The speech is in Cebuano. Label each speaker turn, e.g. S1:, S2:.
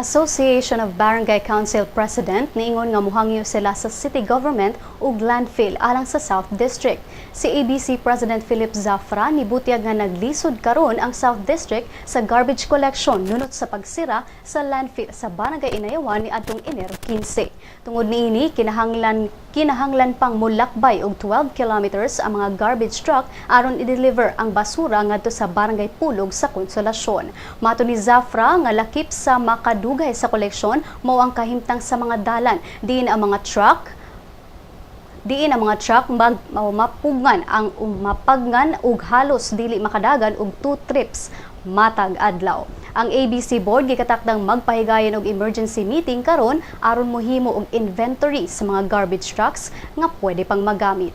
S1: Association of Barangay Council President niingon nga muhangyo sila sa city government og landfill alang sa South District. Si ABC President Philip Zafra nibutyag nga naglisod karon ang South District sa garbage collection nunot sa pagsira sa landfill sa Barangay Inayawan ni adtong Enero 15. Tungod niini, kinahanglan pang molakbay og 12 kilometers ang mga garbage truck aron i-deliver ang basura ngadto sa Barangay Pulog sa Consolacion. Mato ni Zafra nga lakip sa makadugay sa koleksyon mao ang kahimtang sa mga dalan diin ang mga truck mapugngan ug halos dili makadagan og two trips matag adlaw. Ang ABC board gikatakdang magpahigayon og emergency meeting karon aron mohimo og inventory sa mga garbage trucks nga pwede pang magamit.